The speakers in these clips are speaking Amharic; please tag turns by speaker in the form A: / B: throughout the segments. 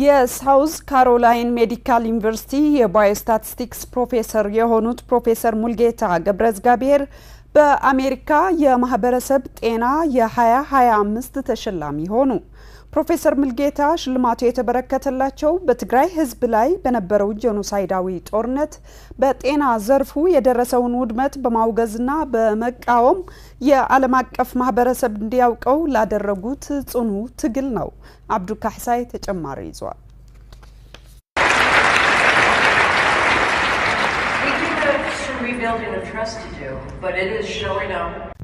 A: የሳውዝ ካሮላይን ሜዲካል ዩኒቨርሲቲ የባዮስታቲስቲክስ ፕሮፌሰር የሆኑት ፕሮፌሰር ሙልጌታ ገብረእግዚአብሔር በአሜሪካ የማህበረሰብ ጤና የ2025 ተሸላሚ ሆኑ። ፕሮፌሰር ሙልጌታ ሽልማቱ የተበረከተላቸው በትግራይ ሕዝብ ላይ በነበረው ጄኖሳይዳዊ ጦርነት በጤና ዘርፉ የደረሰውን ውድመት በማውገዝና በመቃወም የዓለም አቀፍ ማህበረሰብ እንዲያውቀው ላደረጉት ጽኑ ትግል ነው። አብዱ ካሕሳይ ተጨማሪ ይዟል።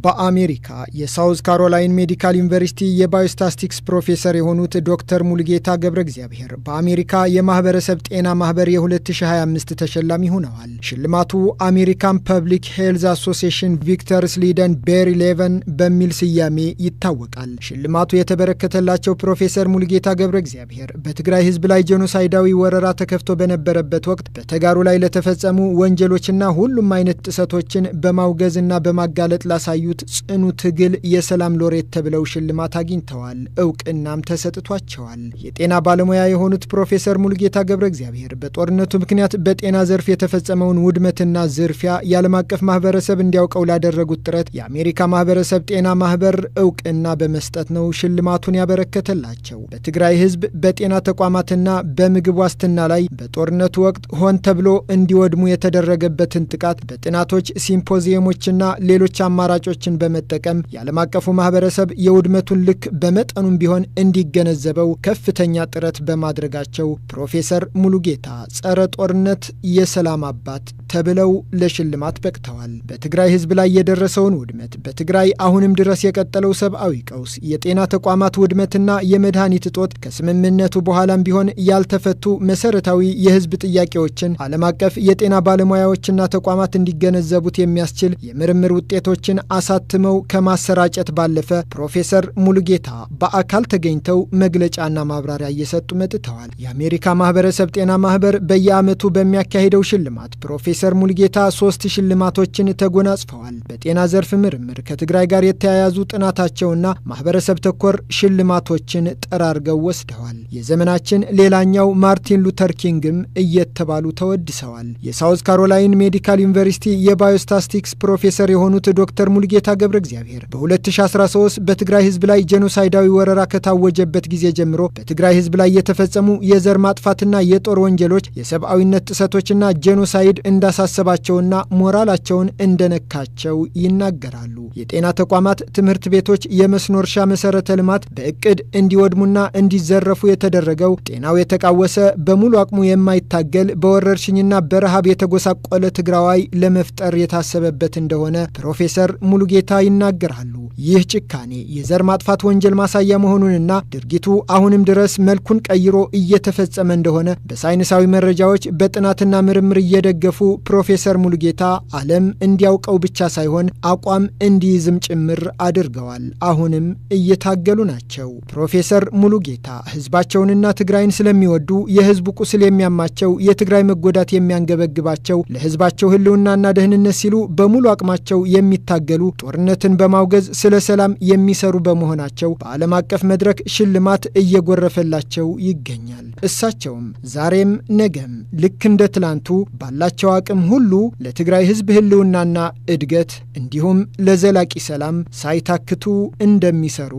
B: በአሜሪካ የሳውዝ ካሮላይን ሜዲካል ዩኒቨርሲቲ የባዮስታቲስቲክስ ፕሮፌሰር የሆኑት ዶክተር ሙልጌታ ገብረእግዚአብሔር በአሜሪካ የማህበረሰብ ጤና ማህበር የ2025 ተሸላሚ ሆነዋል። ሽልማቱ American Public Health Association Victor ስሊደን ቤሪ ሌቨን በሚል ስያሜ ይታወቃል። ሽልማቱ የተበረከተላቸው ፕሮፌሰር ሙልጌታ ገብረእግዚአብሔር በትግራይ ህዝብ ላይ ጄኖሳይዳዊ ወረራ ተከፍቶ በነበረበት ወቅት በተጋሩ ላይ ለተፈጸሙ ወንጀሎችና ሁሉም አይነት ጥሰቶችን በማውገዝና በማጋለጥ ላሳዩት ጽኑ ትግል የሰላም ሎሬት ተብለው ሽልማት አግኝተዋል። እውቅናም ተሰጥቷቸዋል። የጤና ባለሙያ የሆኑት ፕሮፌሰር ሙልጌታ ገብረእግዚአብሔር በጦርነቱ ምክንያት በጤና ዘርፍ የተፈጸመውን ውድመትና ዝርፊያ የዓለም አቀፍ ማህበረሰብ እንዲያውቀው ላደረጉት ጥረት የአሜሪካ ማህበረሰብ ጤና ማህበር እውቅና በመስጠት ነው ሽልማቱን ያበረከተላቸው። በትግራይ ህዝብ በጤና ተቋማትና በምግብ ዋስትና ላይ በጦርነቱ ወቅት ሆን ተብሎ እንዲወድሙ የተደረገበትን ጥቃት በጥናቶች፣ ሲምፖዚየሞችና ሌሎች አማራጮች በመጠቀም የዓለም አቀፉ ማህበረሰብ የውድመቱን ልክ በመጠኑም ቢሆን እንዲገነዘበው ከፍተኛ ጥረት በማድረጋቸው ፕሮፌሰር ሙሉጌታ ጸረ ጦርነት የሰላም አባት ተብለው ለሽልማት በቅተዋል። በትግራይ ህዝብ ላይ የደረሰውን ውድመት፣ በትግራይ አሁንም ድረስ የቀጠለው ሰብአዊ ቀውስ፣ የጤና ተቋማት ውድመትና የመድኃኒት እጦት ከስምምነቱ በኋላም ቢሆን ያልተፈቱ መሰረታዊ የህዝብ ጥያቄዎችን ዓለም አቀፍ የጤና ባለሙያዎችና ተቋማት እንዲገነዘቡት የሚያስችል የምርምር ውጤቶችን አሳትመው ከማሰራጨት ባለፈ ፕሮፌሰር ሙሉጌታ በአካል ተገኝተው መግለጫና ማብራሪያ እየሰጡ መጥተዋል። የአሜሪካ ማህበረሰብ ጤና ማህበር በየዓመቱ በሚያካሂደው ሽልማት ፕሮፌሰር ሙሉጌታ 3 ሽልማቶችን ተጎናጽፈዋል። በጤና ዘርፍ ምርምር ከትግራይ ጋር የተያያዙ ጥናታቸውና ማህበረሰብ ተኮር ሽልማቶችን ጠራርገው ወስደዋል። የዘመናችን ሌላኛው ማርቲን ሉተር ኪንግም እየተባሉ ተወድሰዋል። የሳውዝ ካሮላይን ሜዲካል ዩኒቨርሲቲ የባዮስታቲስቲክስ ፕሮፌሰር የሆኑት ዶክተር ሙሉጌታ ገብረእግዚአብሔር በ2013 በትግራይ ህዝብ ላይ ጄኖሳይዳዊ ወረራ ከታወጀበት ጊዜ ጀምሮ በትግራይ ህዝብ ላይ የተፈጸሙ የዘር ማጥፋትና የጦር ወንጀሎች፣ የሰብአዊነት ጥሰቶችና ጄኖሳይድ እንዳሳሰባቸውና ሞራላቸውን እንደነካቸው ይናገራሉ። የጤና ተቋማት፣ ትምህርት ቤቶች፣ የመስኖ እርሻ መሰረተ ልማት በእቅድ እንዲወድሙና እንዲዘረፉ የተደረገው ጤናው የተቃወሰ በሙሉ አቅሙ የማይታገል በወረርሽኝና በረሃብ የተጎሳቆለ ትግራዋይ ለመፍጠር የታሰበበት እንደሆነ ፕሮፌሰር ሙሉጌታ ይናገራሉ። ይህ ጭካኔ የዘር ማጥፋት ወንጀል ማሳያ መሆኑንና ድርጊቱ አሁንም ድረስ መልኩን ቀይሮ እየተፈጸመ እንደሆነ በሳይንሳዊ መረጃዎች በጥናትና ምርምር እየደገፉ ፕሮፌሰር ሙሉጌታ ዓለም እንዲያውቀው ብቻ ሳይሆን አቋም እንዲይዝም ጭምር አድርገዋል። አሁንም እየታገሉ ናቸው። ፕሮፌሰር ሙሉጌታ ህዝባቸውንና ትግራይን ስለሚወዱ የህዝቡ ቁስል የሚያማቸው፣ የትግራይ መጎዳት የሚያንገበግባቸው፣ ለህዝባቸው ህልውናና ደህንነት ሲሉ በሙሉ አቅማቸው የሚታገሉ፣ ጦርነትን በማውገዝ ስለ ሰላም የሚሰሩ በመሆናቸው በዓለም አቀፍ መድረክ ሽልማት እየጎረፈላቸው ይገኛል። እሳቸውም ዛሬም ነገም ልክ እንደ ትላንቱ ባላቸው አቅም ሁሉ ለትግራይ ህዝብ ህልውናና እድገት እንዲሁም ለዘላቂ ሰላም ሳይታክቱ እንደሚሰሩ